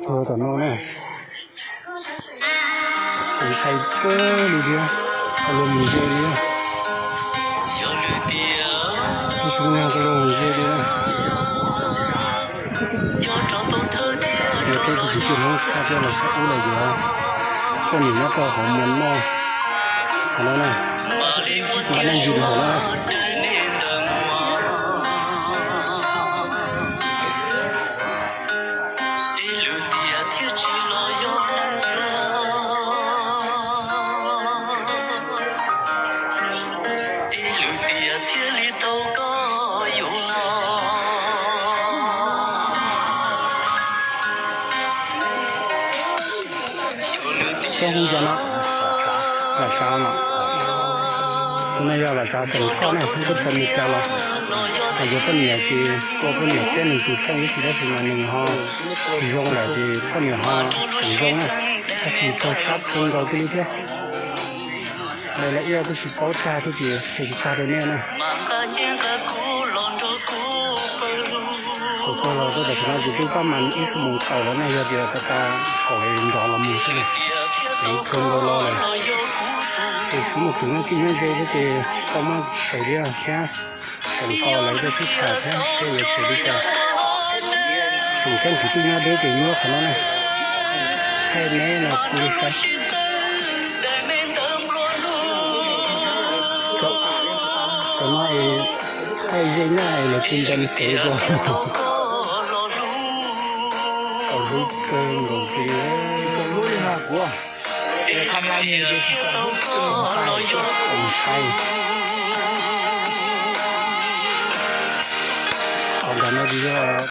Tuag tom no na, txaus ntshai kawg li thiab, koj luag mus ze li. Tus xub nag koj luag mus ze li na. Yog peb tus kwv tij Hmoob tshaj thiab los sab ub los yuav poj niam nyob rau hauv Myanmar hauv no na, nqa neej yig li hauv no na. Txog hu cov no, Vam Tsav no, tus no yog Vam Tsav Xeem Thoj ne, hnub tuaj txog Meskas los, hais tias poj niam ces tua poj niam thiab nws tus kheej ib txhis tab sis mas nws ho zoo lawm ces poj niam ho tseem zoo na, tab sis raug sab kawg nkaus kiag li thiab. Lawv lawv ib tug tsis paub tshaj thiab ces qhia tsis tshaj rau nej na. Thaum tuag los rau tam sim no ces twb pab mas ib xuab moos tawm lawm ne, yog tias tas tas kaum nrov los mus xwb na, ces kawg nkaus los lawm. Ces tsis muaj kwv muaj tij nyob ze thiab ces tau muaj tshev thiab thiab, tseem tos lawv tuaj sib tham thiab seb yuav tshev li cas. Tseem ceeb kwv tij nyob deb ces nyob qhov no na, thaij neb los kuv li saib. Cov no es thaij ze nyab es lawv tsis ntees xev rau. Tau hlub kawg nkaus li. Tau hlub li mas kuv, thaij ntshai. Qhov ntawd no yog